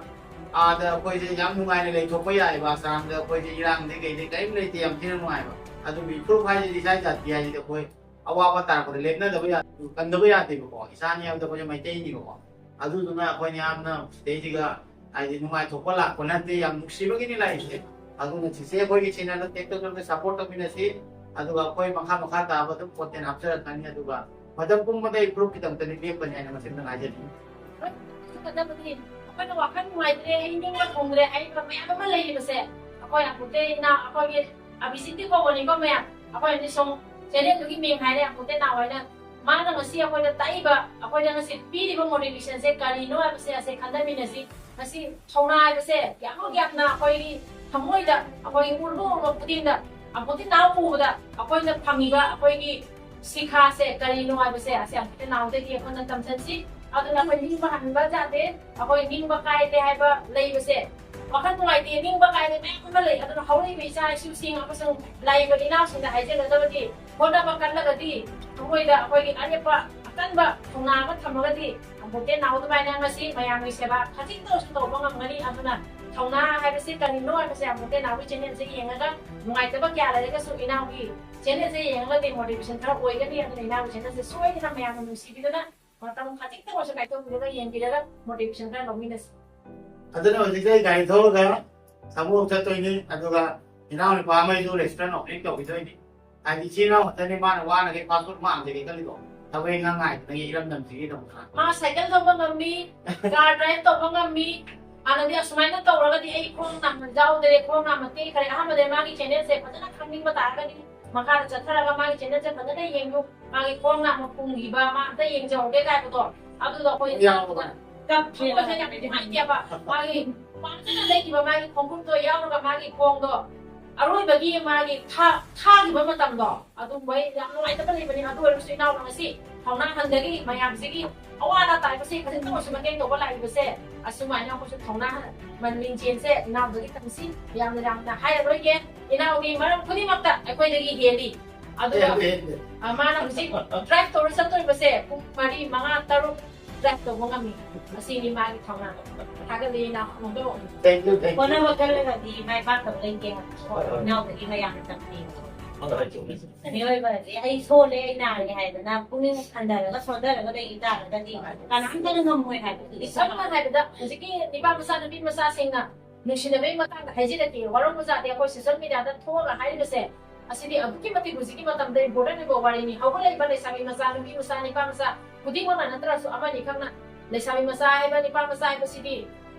ꯑꯥꯗ ꯑꯩꯈꯣꯏꯁꯦ ꯌꯥꯝ ꯅꯨꯡꯉꯥꯏꯅ ꯂꯩꯊꯣꯛꯄ ꯌꯥꯏꯑꯕ꯫ ꯑꯁꯥꯝꯗ ꯑꯩꯈꯣꯏꯁꯦ ꯏꯔꯥꯡꯗꯤ ꯀꯩꯗꯤ ꯀꯔꯤꯝ ꯂꯩꯇꯦ, ꯌꯥꯝ ꯊꯤꯅ ꯅꯨꯡꯉꯥꯏꯕ꯫ ꯑꯗꯨꯕꯨ ꯏꯄ꯭ꯔꯨꯞ ꯍꯥꯏꯁꯤꯗꯤ ꯏꯁꯥꯒꯤ ꯖꯥꯇꯤ ꯍꯥꯏꯁꯤꯗꯤ ꯑꯩꯈꯣꯏ ꯑꯋꯥꯕ ꯇꯥꯔꯛꯄꯗ ꯂꯦꯞꯅꯗꯕ ꯌꯥ-, ꯀꯟꯗꯕ ꯌꯥꯗꯦꯕꯀꯣ꯫ ꯏꯁꯥꯅꯤ ꯍꯥꯏꯕꯗ ꯑꯩꯈꯣꯏꯁꯦ ꯃꯩꯇꯩꯅꯤꯕꯀꯣ꯫ ꯑꯗꯨꯗꯨꯅ ꯑꯩꯈꯣꯏꯅ ꯌꯥꯝꯅ ꯁꯤꯗꯩꯁꯤꯒ ꯍꯥꯏꯗꯤ ꯅꯨꯡꯉꯥꯏꯊꯣꯛꯄ ꯂꯥꯛꯄ ꯅꯠꯇꯦ, ꯌꯥꯝ ꯅꯨꯡꯁꯤꯕꯒꯤꯅꯤ ꯂꯥꯛꯏꯁꯦ꯫ ꯑꯗꯨꯅ ꯆꯤꯆꯦ ꯑꯩꯈꯣꯏꯒꯤ ꯆꯦꯅꯦꯜꯗ ꯇꯦꯛ ꯇꯧꯗꯨꯅ ꯁꯞꯄꯣꯔꯠ ꯇꯧꯃꯤꯟꯅꯁꯤ꯫ ꯑꯗꯨꯒ ꯑꯩꯈꯣꯏ ꯃꯈꯥ ꯃꯈꯥ ꯇꯥꯕ ꯑꯗꯨꯝ ꯀꯣꯟꯇꯦꯟ ꯍꯥꯞꯆꯔꯛꯀꯅꯤ꯫ ꯑꯗꯨꯒ ꯃꯇꯝ ꯄꯨꯝꯕꯗ ꯑꯩ ꯏꯄ꯭ꯔꯨꯞꯀꯤꯗꯃꯛꯇꯅꯤ ꯂꯦꯞꯀꯅꯤ ꯍꯥꯏꯅ ꯃꯁꯤꯃꯇꯪ ꯍꯥꯏꯖꯅꯤꯡꯉꯤ꯫ ꯍꯣꯏ, ꯈꯟꯒꯗꯕꯅꯤ꯫ ꯑꯩꯈꯣꯏꯅ ꯋꯥꯈꯜ ꯅꯨꯡꯉꯥꯏꯇ꯭ꯔꯦ, ꯑꯩ ꯅꯤꯡꯕ ꯊꯨꯡꯗ꯭ꯔꯦ ꯍꯥꯏꯔꯤꯕ ꯃꯌꯥꯝ ꯑꯃ ꯂꯩꯔꯤꯕꯁꯦ, ꯑꯩꯈꯣꯏ ꯑꯃꯨꯛꯇ ꯏꯅꯥ-, ꯑꯩꯈꯣꯏꯒꯤ ꯑꯕꯤꯁꯤꯠꯇꯤ ꯀꯧꯕꯅꯤꯀꯣ ꯃꯌꯥꯝ꯫ ꯑꯩꯈꯣꯏ ꯍꯧꯖꯤꯛ ꯁꯨꯝ ꯆꯦꯅꯦꯜꯗꯨꯒꯤ ꯃꯤꯡ ꯍꯥꯏꯔꯦ, ꯑꯃꯨꯛꯇ ꯏꯅꯥꯎ ꯍꯣꯏꯅ ꯃꯥꯅ ꯉꯁꯤ ꯑꯩꯈꯣꯏꯗ ꯇꯥꯛꯏꯕ, ꯑꯩꯈꯣꯏꯗ ꯉꯁꯤ ꯄꯤꯔꯤꯕ ꯃꯣꯇꯤꯚꯦꯁꯟꯁꯦ ꯀꯔꯤꯅꯣ ꯍꯥꯏꯕꯁꯦ ꯑꯁꯦ ꯈꯟꯊꯃꯤꯟꯅꯁꯤ꯫ ꯉꯁꯤ ꯊꯧꯅꯥ ꯍꯥꯏꯕꯁꯦ ꯌꯥꯝ ꯌꯥꯝꯅ ꯑꯩꯈꯣꯏꯒꯤ ꯊꯃꯣꯏꯗ, ꯑꯩꯈꯣꯏꯒꯤ ꯎꯔꯕ ꯎꯔꯕ ꯈꯨꯗꯤꯡꯗ, ꯑꯃꯨꯛꯇ ꯏꯅꯥꯎ ꯎꯕꯗ ꯑꯩꯈꯣꯏꯅ ꯐꯪꯉꯤꯕ ꯑꯩꯈꯣꯏꯒꯤ ꯁꯤꯈꯥꯁꯦ ꯀꯔꯤꯅꯣ ꯍꯥꯏꯕꯁꯦ ꯑꯁꯤ ꯑꯃꯨꯛꯇ ꯏꯅꯥꯎꯗꯒꯤ ꯑꯩꯈꯣꯏꯅ ꯇꯝꯁꯤꯟꯁꯤ꯫ ꯑꯗꯨꯅ ꯑꯩꯈꯣꯏ ꯅꯤꯡꯕ ꯍꯟꯕ ꯌꯥꯗꯦ, ꯑꯩꯈꯣꯏ ꯅꯤꯡꯕ ꯀꯥꯏꯗꯦ ꯍꯥꯏꯕ ꯂꯩꯕꯁꯦ, ꯋꯥꯈꯜ ꯅꯨꯡꯉꯥꯏꯇꯦ, ꯅꯤꯡꯕ ꯀꯥꯏꯗꯦ ꯃꯌꯥꯝ ꯑꯃ ꯂꯩ꯫ ꯑꯗꯨꯅ ꯍꯧꯔꯛꯏꯕ ꯏꯆꯥ ꯏꯁꯨꯁꯤꯡ ꯑꯃꯁꯨꯡ ꯂꯥꯛꯏꯕ ꯏꯅꯥꯎꯁꯤꯡꯗ ꯍꯥꯏꯖꯒꯗꯕꯗꯤ, ꯍꯣꯠꯅꯕ ꯀꯜꯂꯒꯗꯤ ꯃꯈꯣꯏꯗ ꯑꯩꯈꯣꯏꯒꯤ ꯑꯔꯦꯞꯄ ꯑꯀꯟꯕ ꯊꯧꯅꯥ ꯑꯃ ꯊꯝꯃꯒꯗꯤ ꯑꯃꯨꯛꯇꯦ ꯅꯥꯎ ꯑꯗꯨꯃꯥꯏꯅ ꯉꯁꯤ ꯃꯌꯥꯝꯒꯤ ꯁꯦꯕꯥ ꯈꯖꯤꯛꯇ ꯑꯣꯏꯔꯁꯨ ꯇꯧꯕ ꯉꯝꯒꯅꯤ꯫ ꯑꯗꯨꯅ ꯊꯧꯅꯥ ꯍꯥꯏꯕꯁꯤ ꯀꯔꯤꯅꯣ ꯍꯥꯏꯕꯁꯦ ꯑꯃꯨꯛꯇꯦ ꯅꯥꯎꯒꯤ ꯆꯦꯅꯦꯜꯁꯦ ꯌꯦꯡꯉꯒ ꯅꯨꯡꯉꯥꯏꯇꯕ ꯀꯌꯥ ꯂꯩꯔꯒꯁꯨ ꯏꯅꯥꯎꯒꯤ ꯆꯦꯅꯦꯜꯁꯦ ꯌꯦꯡꯉꯒꯗꯤ ꯃꯣꯇꯤꯚꯦꯁꯟ ꯈꯔ ꯑꯣꯏꯒꯅꯤ꯫ ꯑꯗꯨꯅ ꯏꯅꯥꯎꯒꯤ ꯆꯦꯅꯦꯜꯁꯦ ꯁꯣꯏꯗꯅ ꯃꯌꯥꯝꯅ ꯅꯨꯡꯁꯤꯕꯤꯗꯨꯅ ꯃꯇꯝ ꯈꯖꯤꯛꯇ ꯑꯣꯏꯔꯁꯨ ꯀꯥꯏꯊꯣꯛꯄꯤꯔꯒ ꯌꯦꯡꯕꯤꯔꯒ ꯃꯣꯇꯤꯚꯦꯁꯟ ꯈꯔ ꯂꯧꯃꯤꯟꯅꯁꯤ꯫ ꯑꯗꯨꯅ ꯍꯧꯖꯤꯛꯇꯤ ꯑꯩ ꯒꯥꯔꯤ ꯊꯧꯔꯒ ꯁꯥꯃꯨꯔꯣꯛ ꯆꯠꯇꯣꯏꯅꯤ, ꯑꯗꯨꯒ ꯏꯅꯥꯎꯅꯨꯄꯥ ꯑꯃꯁꯨ ꯔꯦꯁꯇꯨꯔꯦꯟ ꯑꯣꯄꯅꯤꯡ ꯇꯧꯈꯤꯗꯣꯏꯅꯤ꯫ ꯍꯥꯏꯗꯤ ꯏꯆꯤꯜ ꯏꯅꯥꯎ ꯈꯛꯇꯅꯤ ꯃꯥꯅ ꯋꯥꯅꯈꯩ ꯐꯥꯁ ꯐꯨꯗ ꯃꯥꯡꯖꯒꯦ ꯈꯜꯂꯤꯗꯣ, ꯊꯕꯛ ꯏꯪꯈꯥꯡ ꯉꯥꯏꯗꯅ ꯏꯔꯝꯗꯝꯁꯤꯒꯤꯗꯃꯛꯇ꯫ ꯃꯥ ꯁꯥꯏꯀꯜ ꯊꯧꯕ ꯉꯝꯃꯤ, ꯀꯥꯔ ꯗ꯭ꯔꯥꯏꯚ ꯇꯧꯕ ꯉꯝꯃꯤ꯫ ꯍꯥꯟꯅꯗꯤ ꯑꯁꯨꯃꯥꯏꯅ ꯇꯧꯔꯒꯗꯤ ꯑꯩ ꯈꯣꯡ ꯅꯥꯝꯃ ꯌꯥꯎꯗ꯭ꯔꯦ, ꯈꯣꯡ ꯅꯥꯝꯃ ꯇꯦꯛꯈ꯭ꯔꯦ꯫ ꯑꯍꯥꯟꯕꯗ ꯃꯥꯒꯤ ꯆꯦꯅꯦꯜꯁꯦ ꯐꯖꯅ ꯈꯪꯅꯤꯡꯕ ꯇꯥꯔꯒꯗꯤ ꯃꯈꯥꯗ ꯆꯠꯊꯔꯒ ꯃꯥꯒꯤ ꯆꯦꯅꯦꯜꯁꯦ ꯐꯖꯅ ꯌꯦꯡꯉꯨ꯫ ꯃꯥꯒꯤ ꯈꯣꯡ ꯅꯥꯝꯃ ꯄꯨꯝꯈꯤꯕ, ꯃꯥ ꯑꯝꯇ ꯌꯦꯡꯖꯍꯧꯒꯦ ꯀꯥꯏꯕꯗꯣ, ꯑꯗꯨꯗꯣ ꯑꯩꯈꯣꯏ ꯌꯥꯎꯕ꯫ ꯀꯞꯈ꯭ꯔꯦ꯫ ꯑꯩꯈꯣꯏꯁꯦ ꯌꯥꯝ ꯅꯨꯡꯉꯥꯏꯇꯦꯕ꯫ ꯃꯥꯒꯤ ꯄꯥꯝꯖꯅ ꯂꯩꯈꯤꯕ ꯃꯥꯒꯤ ꯈꯣꯡꯎꯞꯇꯣ ꯌꯥꯎꯔꯒ ꯃꯥꯒꯤ ꯈꯣꯡꯗꯣ ꯑꯔꯣꯏꯕꯒꯤ ꯃꯥꯒꯤ ꯊꯥ-, ꯊꯥꯈꯤꯕ ꯃꯇꯝꯗꯣ ꯑꯗꯨꯝꯕꯩ ꯌꯥꯝ ꯅꯨꯡꯉꯥꯏꯇꯕ ꯂꯩꯕꯅꯤ꯫ ꯑꯗꯨ ꯑꯣꯏꯔꯁꯨ ꯏꯅꯥꯎꯅ ꯉꯁꯤ ꯊꯧꯅꯥ ꯍꯟꯗꯒꯤ ꯃꯌꯥꯝꯁꯤꯒꯤ ꯑꯋꯥ ꯑꯅꯥ ꯇꯥꯔꯤꯕꯁꯤ ꯈꯖꯤꯛꯇ ꯑꯣꯏꯔꯁꯨ ꯃꯇꯦꯡ ꯇꯧꯕ ꯂꯥꯛꯏꯕꯁꯦ, ꯑꯁꯨꯃꯥꯏꯅ ꯑꯩꯈꯣꯏꯁꯨ ꯊꯧꯅꯥ ꯍꯟ-, ꯃꯟ ꯂꯤꯡꯖꯦꯜꯁꯦ ꯏꯅꯥꯎꯗꯒꯤ ꯇꯝꯁꯤ꯫ ꯌꯥꯝꯅ ꯌꯥꯝꯅ ꯍꯥꯏꯔꯔꯣꯏꯒꯦ꯫ ꯏꯅꯥꯎꯒꯤ ꯃꯔꯝ ꯈꯨꯗꯤꯡꯃꯛꯇ ꯑꯩꯈꯣꯏꯗꯒꯤ ꯍꯦꯜꯂꯤ꯫ ꯑꯗꯨꯒ, ꯍꯦꯜꯂꯤ, ꯍꯦꯜꯂꯤ꯫ ꯑ, ꯃꯥꯅ ꯍꯧꯖꯤꯛ ꯗ꯭ꯔꯥꯏꯚ ꯇꯧꯔ ꯆꯠꯇꯣꯔꯤꯕꯁꯦ ꯄꯨꯡ ꯃꯔꯤ, ꯃꯉꯥ, ꯇꯔꯨꯛ ꯗ꯭ꯔꯥꯏꯚ ꯇꯧꯕ ꯉꯝꯃꯤ꯫ ꯑꯁꯤꯅꯤ ꯃꯥꯒꯤ ꯊꯧꯅꯥ꯫ ꯊꯥꯒꯠꯂꯤ ꯏꯅꯥꯎ꯫ ꯑꯃꯨꯛꯇ ꯇꯧ꯫ Thank you, thank you꯫ ꯍꯣꯠꯅꯕ ꯀꯜꯂꯒꯗꯤ ꯃꯥꯏ ꯄꯥꯛꯇꯕ ꯂꯩꯇꯦ ꯍꯥꯏꯕ꯫ ꯍꯣꯏ, ꯍꯣꯏ꯫ ꯏꯅꯥꯎꯗꯒꯤ ꯃꯌꯥꯝꯅ ꯇꯝꯕꯤꯌꯨ꯫ ꯍꯣꯏ, ꯍꯣꯏ, ꯆꯨꯝꯃꯤ, ꯆꯨꯝꯃꯤ꯫ ꯃꯤꯑꯣꯏꯕ ꯑꯁꯤ ꯑꯩ ꯁꯣꯜꯂꯦ, ꯑꯩ ꯅꯥꯔꯦ ꯍꯥꯏꯗꯅ ꯄꯨꯛꯅꯤꯡ ꯍꯟꯊꯔꯒ ꯁꯣꯟꯊꯔꯒ ꯂꯩꯈꯤ ꯇꯥꯔꯒꯗꯤ ꯀꯅꯥꯝꯇꯅ ꯉꯝꯃꯣꯏ ꯍꯥꯏꯕꯗꯨꯗꯤ ꯁꯝꯅ ꯍꯥꯏꯔꯕꯗ ꯍꯧꯖꯤꯛꯀꯤ ꯅꯤꯄꯥ ꯃꯆꯥ, ꯅꯨꯄꯤ ꯃꯆꯥꯁꯤꯡꯅ ꯅꯨꯡꯁꯤꯅꯕꯒꯤ ꯃꯇꯥꯡꯗ ꯍꯥꯏꯖꯔꯛꯀꯦ꯫ ꯋꯥꯔꯧꯕ ꯌꯥꯗꯦ꯫ ꯑꯩꯈꯣꯏ ꯁꯣꯁꯤꯌꯦꯜ ꯃꯤꯗꯤꯌꯥꯗ ꯊꯣꯛꯑꯒ ꯍꯥꯏꯔꯤꯕꯁꯦ, ꯑꯁꯤꯗꯤ ꯑꯗꯨꯛꯀꯤ ꯃꯇꯤꯛ ꯍꯧꯖꯤꯛꯀꯤ ꯃꯇꯝꯗ ꯏꯝꯄꯣꯔꯇꯦꯟ ꯑꯣꯏꯕ ꯋꯥꯔꯤꯅꯤ꯫ ꯍꯧꯒꯠꯂꯛꯏꯕ ꯂꯩꯁꯥꯕꯤ ꯃꯆꯥ, ꯅꯨꯄꯤ ꯃꯆꯥ, ꯅꯤꯄꯥ ꯃꯆꯥ ꯈꯨꯗꯤꯡꯃꯛꯅ ꯅꯠꯇ꯭ꯔꯁꯨ ꯑꯃꯅꯤ ꯈꯛꯅ ꯂꯩꯁꯥꯕꯤ ꯃꯆꯥ ꯍꯥꯏꯕ, ꯅꯤꯄꯥ ꯃꯆꯥ ꯍꯥꯏꯕꯁꯤꯗꯤ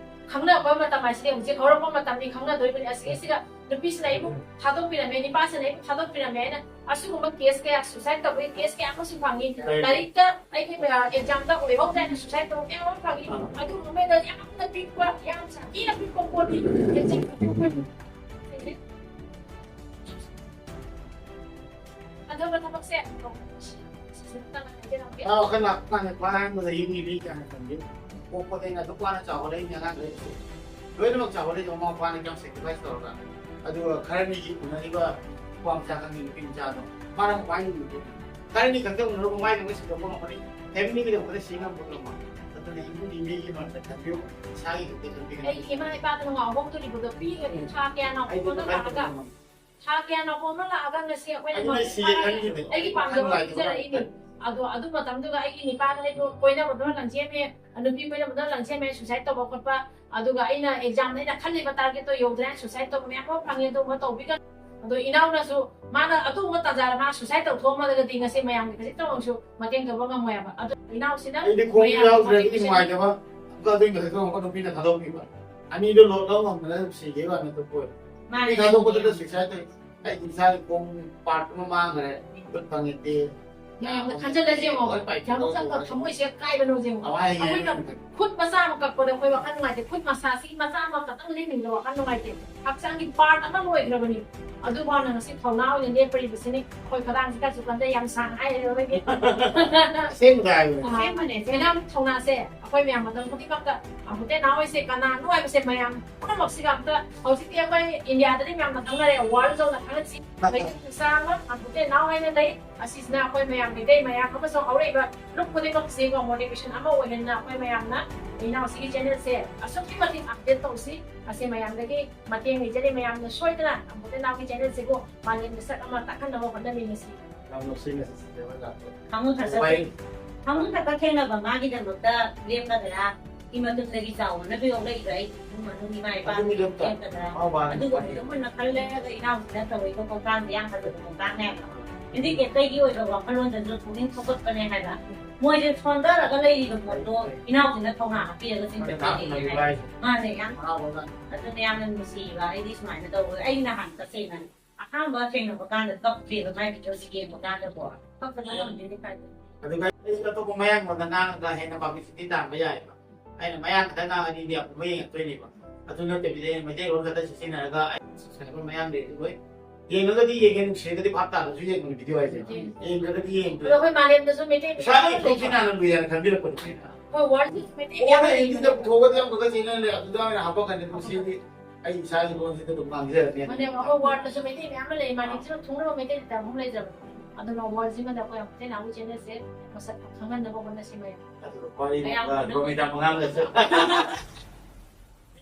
ꯈꯪꯅꯕ ꯃꯇꯝ ꯍꯥꯏꯁꯤꯗꯤ ꯍꯧꯖꯤꯛ ꯍꯧꯔꯛꯄ ꯃꯇꯝꯅꯤ, ꯈꯪꯅꯗꯣꯏꯕꯅꯤ꯫ ꯑꯁꯤꯒꯤꯁꯤꯗ ꯅꯨꯄꯤꯁꯤꯅ ꯑꯩꯕꯨ ꯊꯥꯗꯣꯛꯄꯤꯔꯝꯃꯦ, ꯅꯤꯄꯥꯁꯤꯅ ꯑꯩꯕꯨ ꯊꯥꯗꯣꯛꯄꯤꯔꯝꯃꯦ ꯍꯥꯏꯅ ꯑꯁꯤꯒꯨꯝꯕ ꯀꯦꯁ ꯀꯌꯥ, ꯁꯨꯁꯥꯏꯗ ꯇꯧꯕꯒꯤ ꯀꯦꯁ ꯀꯌꯥ ꯑꯃꯁꯨ ꯐꯪꯉꯤ꯫ ꯂꯩ꯫ ꯂꯥꯏꯔꯤꯛꯇ ꯑꯩꯒꯤ, ꯑ, ꯑꯦꯛꯖꯥꯝꯗ ꯑꯣꯏꯍꯧꯗ꯭ꯔꯦ ꯍꯥꯏꯅ ꯁꯨꯁꯥꯏꯗ ꯇꯧꯕ ꯃꯌꯥꯝ ꯑꯃ ꯐꯪꯉꯤ꯫ ꯑꯗꯨꯒꯨꯝꯕꯗ ꯌꯥꯝꯅ ꯄꯤꯛꯄ, ꯌꯥꯝ ꯁꯥꯊꯤꯅ ꯄꯤꯛꯄ ꯄꯣꯠꯅꯤ꯫ ꯑꯦꯛꯖꯥꯝ ꯑꯗꯨꯒ ꯊꯕꯛꯁꯦ ꯁꯤꯖꯤꯟꯅꯗꯕ ꯍꯥꯏꯖꯔꯝꯒꯦ꯫ ꯑꯥ, ꯋꯥꯈꯜ ꯂꯥꯛꯄ ꯀꯥꯟꯗ ꯈ꯭ꯋꯥꯏ ꯑꯍꯥꯟꯕꯗ ꯌꯨꯝꯒꯤ ꯃꯤ ꯀꯌꯥꯅ ꯊꯝꯕꯤ? ꯄꯣꯛꯄꯗꯩꯅ ꯑꯗꯨꯛ ꯋꯥꯅ ꯆꯥꯎꯍꯜꯂꯛꯏꯅꯦ ꯑꯉꯥꯡꯈꯩꯁꯦ꯫ ꯂꯣꯏꯅꯃꯛ ꯆꯥꯎꯍꯜꯂꯤꯗꯣ ꯃꯃꯥ ꯃꯄꯥꯅ ꯀꯌꯥꯝ ꯁꯦꯀ꯭ꯔꯤꯐꯥꯏꯁ ꯇꯧꯔꯒ꯫ ꯑꯗꯨꯒ ꯈꯔꯅꯤꯒꯤ ꯎꯅꯔꯤꯕ ꯅꯨꯄꯥ ꯃꯆꯥ ꯈꯪꯗꯦ, ꯅꯨꯄꯤ ꯃꯆꯥꯗꯣ ꯃꯥꯅ ꯀꯃꯥꯏꯅ ꯎꯅꯗꯣꯏꯅꯣ? ꯈꯔꯅꯤ ꯈꯛꯇ ꯎꯅꯔꯨꯕ ꯃꯥꯏꯗꯨꯒ ꯁꯤꯟꯗꯣꯛꯄ ꯉꯝꯃꯅꯤ꯫ ꯐꯦꯃꯤꯂꯤꯒꯤꯗꯃꯛꯇ ꯁꯤ ꯉꯝꯕ ꯉꯝꯃꯣꯏ꯫ ꯑꯗꯨꯅ ꯏꯃꯨꯡꯒꯤ ꯃꯤꯒꯤ ꯃꯔꯛꯇ ꯈꯟꯕꯤꯌꯨ, ꯏꯁꯥꯒꯤ ꯈꯛꯇ ꯈꯟꯕꯤꯒꯅꯨ꯫ ꯑꯩꯒꯤ ꯏꯃꯥ ꯏꯄꯥꯗ ꯅꯨꯡꯉꯥꯎ ꯍꯧꯗꯣꯔꯤꯕꯗꯣ ꯄꯤꯒꯅꯤ꯫ ꯊꯥ ꯀꯌꯥꯅꯣ ꯑꯩ ꯑꯗꯨ ꯀꯣꯟꯅ ꯈꯟꯕ ꯂꯥꯛꯑꯒ ꯉꯝꯃꯣꯏ꯫ ꯊꯥ ꯀꯌꯥꯅꯣ ꯀꯣꯟꯅ ꯂꯥꯛꯑꯒ ꯉꯁꯤ ꯑꯩꯈꯣꯏꯅ ꯑꯩ ꯃꯁꯤ ꯃꯅꯤꯄꯨꯔ ꯈꯟꯈꯤꯕꯅꯤ꯫ ꯑꯩꯒꯤ ꯄꯥꯝꯖꯕ ꯈꯟꯕ ꯄꯤꯖꯔꯛꯏꯅꯤ꯫ ꯑꯗꯣ ꯑꯗꯨ ꯃꯇꯝꯗꯨꯒ ꯑꯩꯒꯤ ꯅꯤꯄꯥꯗ ꯑꯩꯕꯨ ꯀꯣꯏꯅꯕꯗꯨꯅ ꯂꯪꯖꯦꯝꯃꯦ, ꯅꯨꯄꯤ ꯀꯣꯏꯅꯕꯗꯨꯅ ꯂꯪꯖꯦꯝꯃꯦ, suicide ꯇꯧꯕ ꯈꯣꯠꯄ, ꯑꯗꯨꯒ ꯑꯩꯅ exam ꯗ ꯑꯩꯅ ꯈꯜꯂꯤꯕ target ꯇꯣ ꯌꯧꯗ꯭ꯔꯦ, suicide ꯇꯧꯕ ꯃꯌꯥꯝ ꯑꯃ ꯐꯪꯉꯦ, ꯑꯗꯨꯒꯨꯝꯕ ꯇꯧꯕꯤꯒꯅꯨ꯫ ꯑꯗꯣ ꯏꯅꯥꯎꯅꯁꯨ ꯃꯥꯅ ꯑꯗꯨꯒꯨꯝꯕ ꯇꯥꯟꯖꯥꯗ ꯃꯥ suicide ꯇꯧꯊꯣꯛꯑꯝꯃꯒꯗꯤ ꯉꯁꯤ ꯃꯌꯥꯝꯒꯤ ꯈꯖꯤꯛꯇ ꯑꯣꯏꯔꯁꯨ ꯃꯇꯦꯡ ꯇꯧꯕ ꯉꯝꯃꯣꯏ ꯍꯥꯏꯕ꯫ ꯑꯗꯣ ꯏꯅꯥꯎꯁꯤꯅ ꯑꯩꯗꯤ ꯈꯣꯡ ꯃꯌꯥꯝꯒꯤ ꯌꯥꯎꯗ꯭ꯔꯗꯤ contribution ꯅꯨꯡꯉꯥꯏꯇꯕ, ꯑꯗꯨꯒꯤ ꯃꯊꯛꯇ ꯑꯃꯨꯛꯀ ꯅꯨꯄꯤꯅ ꯊꯥꯗꯣꯛꯄꯤꯕ꯫ ꯑꯅꯤꯗꯣ ꯂꯣꯠ ꯂꯧ ꯉꯝꯗꯅ ꯑꯗꯨꯝ ꯁꯤꯈꯤꯕ ꯋꯥꯅꯤ, ꯑꯗꯨ ꯄꯣꯠ꯫ ꯃꯥꯅꯦ, ꯃꯤ ꯊꯥꯗꯣꯛꯄꯗꯨꯗ suicide ꯇꯧꯏ꯫ ꯑꯩ ꯏꯁꯥꯒꯤ ꯈꯣꯡ part ꯑꯃ ꯃꯥꯡꯈ꯭ꯔꯦ, ꯈꯨꯠ ꯐꯪꯉꯦ꯫ ꯃꯌꯥꯝꯅ ꯈꯟꯖꯜꯂꯁꯦ ꯌꯦꯡꯉꯣ, ꯀꯌꯥꯃꯨꯛ ꯆꯪꯕ ꯊꯃꯣꯏꯁꯦ ꯀꯥꯏꯕꯅꯣ ꯌꯦꯡꯉꯣ꯫ ꯑꯩꯈꯣꯏꯅ ꯈꯨꯠ ꯃꯆꯥ ꯑꯃ ꯀꯛꯄꯗ ꯑꯩꯈꯣꯏ ꯋꯥꯈꯜ ꯅꯨꯡꯉꯥꯏꯇꯦ, ꯈꯨꯠ ꯃꯁꯥꯁꯤ ꯃꯆꯥ ꯑꯃꯈꯛꯇꯪ ꯂꯦꯡꯅꯤꯡꯕꯗ ꯋꯥꯈꯜ ꯅꯨꯡꯉꯥꯏꯇꯦ꯫ ꯍꯛꯆꯥꯡꯒꯤ part ꯑꯃ ꯂꯣꯏꯈ꯭ꯔꯕꯅꯤ꯫ ꯑꯗꯨꯐꯥꯎꯅ ꯉꯁꯤ ꯊꯧꯅꯥ ꯑꯣꯏꯅ ꯂꯦꯞꯄꯤꯕꯁꯤꯅꯤ꯫ ꯑꯩꯈꯣꯏ ꯈꯗꯥꯡꯁꯤ ꯈꯔꯁꯨ ꯀꯟꯗ ꯌꯥꯝ ꯁꯥꯡꯅ ꯍꯥꯏꯔꯔꯣꯏꯒꯦ꯫ ꯑꯁꯦꯡꯕꯗ ꯍꯥꯏꯕꯅꯦ꯫ ꯑꯁꯦꯡꯕꯅꯦ, ꯑꯁꯦꯡꯕꯅꯦ꯫ ꯃꯦꯗꯥꯝ, ꯊꯧꯅꯥꯁꯦ ꯑꯩꯈꯣꯏ ꯃꯌꯥꯝ ꯃꯇꯝ ꯈꯨꯗꯤꯡꯃꯛꯇ ꯑꯃꯨꯛꯇ ꯅꯍꯥ ꯑꯣꯏꯁꯦ, ꯀꯅꯥꯅꯣ ꯍꯥꯏꯕꯁꯦ ꯃꯌꯥꯝ ꯄꯨꯝꯅꯃꯛꯁꯤꯒ ꯑꯝꯇ ꯍꯧꯖꯤꯛꯇꯤ ꯑꯩꯈꯣꯏ ꯏꯟꯗꯤꯌꯥꯗꯗꯤ ꯃꯌꯥꯝꯅ ꯈꯪꯅꯔꯦ, world ꯌꯧꯅ ꯈꯪꯅꯁꯤ꯫ ꯃꯩꯇꯩ ꯃꯆꯥ ꯑꯃ ꯑꯃꯨꯛꯇ ꯅꯍꯥ ꯑꯣꯏꯅ ꯂꯩ꯫ ꯑꯁꯤꯁꯤꯅ ꯑꯩꯈꯣꯏ ꯃꯌꯥꯝ ꯃꯩꯇꯩ ꯃꯌꯥꯝ ꯑꯃꯁꯨꯡ ꯍꯧꯔꯛꯏꯕ ꯂꯨꯞ ꯈꯨꯗꯤꯡꯃꯛꯁꯤꯒ motivation ꯑꯃ ꯑꯣꯏꯍꯟꯅ ꯑꯩꯈꯣꯏ ꯃꯌꯥꯝꯅ ꯏꯅꯥꯎꯁꯤꯒꯤ channel ꯁꯦ ꯑꯁꯨꯛꯀꯤ ꯃꯇꯤꯛ update ꯇꯧꯁꯤ꯫ ꯑꯁꯤ ꯃꯌꯥꯝꯗꯒꯤ ꯃꯇꯦꯡ ꯂꯩꯖꯔꯤ꯫ ꯃꯌꯥꯝꯅ ꯁꯣꯏꯗꯅ ꯑꯃꯨꯛꯇ ꯏꯅꯥꯎꯒꯤ channel ꯁꯤꯕꯨ ꯃꯥꯂꯦꯝꯗ ꯁꯛ ꯑꯃ ꯇꯥꯛꯍꯟꯅꯕ ꯍꯣꯠꯅꯃꯤꯟꯅꯁꯤ꯫ ꯌꯥꯝ ꯅꯨꯡꯁꯤꯅ ꯆꯠꯁꯤ, ꯆꯠꯁꯤ꯫ ꯈꯥꯃꯨ ꯊꯛꯇ ꯚꯥꯏ꯫ ꯈꯥꯃꯨ ꯊꯛꯇ ꯊꯦꯡꯅꯕ ꯃꯥꯒꯤꯗꯃꯛꯇ ꯂꯦꯞꯀꯗ꯭ꯔꯥ? ꯏꯃꯥꯇꯨꯡꯗꯒꯤ ꯆꯥꯎꯅ ꯌꯣꯛꯂꯛꯏꯕ ꯑꯩꯒꯤ ꯏꯃꯨꯡ ꯃꯅꯨꯡ ꯏꯃꯥ ꯏꯄꯥ ꯑꯗꯨꯒꯤ ꯂꯦꯞꯇ ꯂꯦꯞꯀꯗ꯭ꯔꯥ? ꯃꯥ ꯋꯥꯅ ꯑꯗꯨꯒ ꯄꯥꯏ꯫ ꯃꯨꯟꯅ ꯈꯜꯂꯦ꯫ ꯑꯗ ꯏꯅꯥꯎꯁꯤꯅ ꯇꯧꯔꯤꯕ ꯈꯣꯡꯊꯥꯡꯁꯦ ꯌꯥꯝ ꯐꯖꯕ ꯈꯣꯡꯊꯥꯡꯅꯦ ꯍꯥꯏꯕ꯫ Handicapꯇꯒꯤ ꯑꯣꯏꯕ ꯋꯥꯈꯜꯂꯣꯟꯗꯁꯨ ꯄꯨꯛꯅꯤꯡ ꯊꯧꯒꯠꯄꯅꯦ ꯍꯥꯏꯕ꯫ ꯃꯣꯏꯁꯦ ꯁꯣꯟꯊꯔꯒ ꯂꯩꯔꯤꯕ ꯄꯣꯠꯇꯣ ꯏꯅꯥꯎꯁꯤꯅ ꯊꯧꯅꯥ ꯍꯥꯞꯄꯤꯔꯒ ꯆꯤꯡꯈꯠꯄꯤꯔꯛꯏꯅꯦ ꯍꯥꯏꯕ꯫ ꯃꯥꯅꯦ, ꯌꯥꯝ ꯍꯔꯥꯎꯕ ꯑꯃ꯫ ꯑꯗꯨꯅ ꯌꯥꯝꯅ ꯅꯨꯡꯁꯤꯕ꯫ ꯑꯩꯗꯤ ꯁꯨꯃꯥꯏꯅ ꯇꯧꯕ, ꯑꯩ ꯅꯍꯥꯟ ꯇꯁꯦꯡꯅ ꯑꯍꯥꯟꯕ ꯊꯦꯡꯅꯕ ꯀꯥꯟꯗ ꯀꯞꯄꯦꯕ ꯃꯥꯏ videoꯁꯤ ꯌꯦꯡꯕ ꯀꯥꯟꯗꯀꯣ꯫ ꯀꯞꯄꯗ ꯉꯝꯗꯦꯅꯦ ꯀꯥꯏꯗꯩ꯫ ꯑꯗꯨꯒ ꯑꯩꯁꯨ ꯑꯇꯣꯞꯄ ꯃꯌꯥꯡꯂꯣꯟꯗ ꯉꯥꯡꯉꯒ ꯍꯦꯟꯅ publicity ꯇꯥꯟꯕ ꯌꯥꯏꯑꯕ꯫ ꯑꯩꯅ ꯃꯌꯥꯡ ꯈꯛꯇ ꯉꯥꯡꯉꯗꯤ ꯏꯟꯗꯤꯌꯥ ꯄꯨꯝꯕ ꯌꯦꯡꯉꯛꯇꯣꯏꯅꯦꯕ꯫ ꯑꯗꯨ ꯅꯠꯇꯕꯤꯗ ꯑꯩꯅ ꯃꯩꯇꯩꯂꯣꯟ ꯈꯛꯇ ꯁꯤꯖꯤꯟꯅꯔꯒ ꯑꯩ subscriber ꯃꯌꯥꯝ ꯂꯩꯔꯤꯁꯦ ꯂꯣꯏ ꯌꯦꯡꯉꯒꯗꯤ ꯌꯦꯡꯉꯦ, ꯅꯨꯡꯁꯤꯔꯒꯗꯤ ꯚꯥꯞ ꯇꯥꯗ꯭ꯔꯁꯨ ꯌꯦꯡꯕꯅꯤ video ꯍꯥꯏꯁꯦ꯫ ꯌꯦꯡꯉꯦ꯫ ꯌꯦꯡꯗ꯭ꯔꯒꯗꯤ ꯑꯗꯣ ꯌꯦꯡꯗ꯭ꯔꯦ꯫ ꯑꯩꯈꯣꯏ ꯃꯥꯂꯦꯝꯗꯁꯨ ꯃꯩꯇꯩ ꯏꯁꯥꯒꯤ ꯃꯌꯥꯝ ꯏꯊꯧꯁꯤ ꯂꯩ꯫ ꯍꯥꯟꯅ ꯂꯨꯏ ꯍꯥꯏꯅ ꯈꯟꯕꯤꯔꯛꯄꯅꯤ꯫ ꯑꯩꯈꯣꯏ worldꯗꯁꯨ ꯃꯩꯇꯩ ꯃꯌꯥꯝ ꯀꯣꯟꯅ ꯂꯩ꯫ English ꯄꯨꯊꯣꯛꯑꯒꯗꯤ ꯑꯃꯈꯛꯇ ꯆꯦꯟꯅ ꯂꯩ, ꯑꯗꯨꯗ ꯑꯣꯏꯅ ꯍꯥꯞꯄꯛꯀꯅꯤ꯫ ꯃꯁꯤꯗꯤ ꯑꯩ ꯏꯁꯥꯒꯤ ꯂꯣꯟꯁꯤꯗ ꯑꯗꯨꯝ ꯉꯥꯡꯖꯔꯅꯤ꯫ ꯃꯥꯅꯦ, ꯑꯩꯈꯣꯏ worldꯇꯁꯨ ꯃꯩꯇꯩ ꯃꯌꯥꯝ ꯑꯃ ꯂꯩ, ꯃꯥꯂꯦꯝꯁꯤꯗ ꯊꯨꯡꯅꯕ ꯃꯩꯇꯩ ꯂꯩꯇꯕ ꯑꯃ ꯂꯩꯖꯕꯅꯤ꯫ ꯑꯗꯨꯅ ꯋꯥꯔꯜꯁꯤꯃꯗ ꯑꯩꯈꯣꯏ ꯑꯃꯨꯛꯇ ꯍꯦꯟꯅ ꯑꯩꯈꯣꯏ ꯆꯦꯅꯦꯜꯁꯦ ꯃꯁꯛ ꯈꯪꯍꯟꯅꯕ ꯍꯣꯠꯅꯁꯤ ꯃꯌꯥꯝ꯫ ꯋꯥꯔꯤ ꯔꯣꯃꯤꯇꯥ ꯃꯉꯥꯡꯗꯁꯨ꯫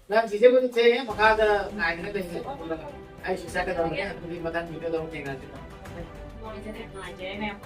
ꯅꯪ ꯆꯤꯆꯦꯕꯨꯗꯤ ꯊꯦꯡꯉꯦ, ꯃꯈꯥꯗ ꯉꯥꯏꯗꯅ ꯂꯩꯁꯦ꯫ ꯑꯩꯁꯨ ꯆꯠꯀꯗꯧꯔꯦ, ꯑꯗꯨꯗꯤ ꯃꯊꯪ ꯚꯤꯗꯤꯑꯣꯗ ꯑꯃꯨꯛ ꯊꯦꯡꯅꯁꯤ꯫ ꯅꯨꯡꯉꯥꯏꯖꯔꯦ, ꯅꯨꯡꯉꯥꯏꯖꯔꯦ ꯃꯌꯥꯝ꯫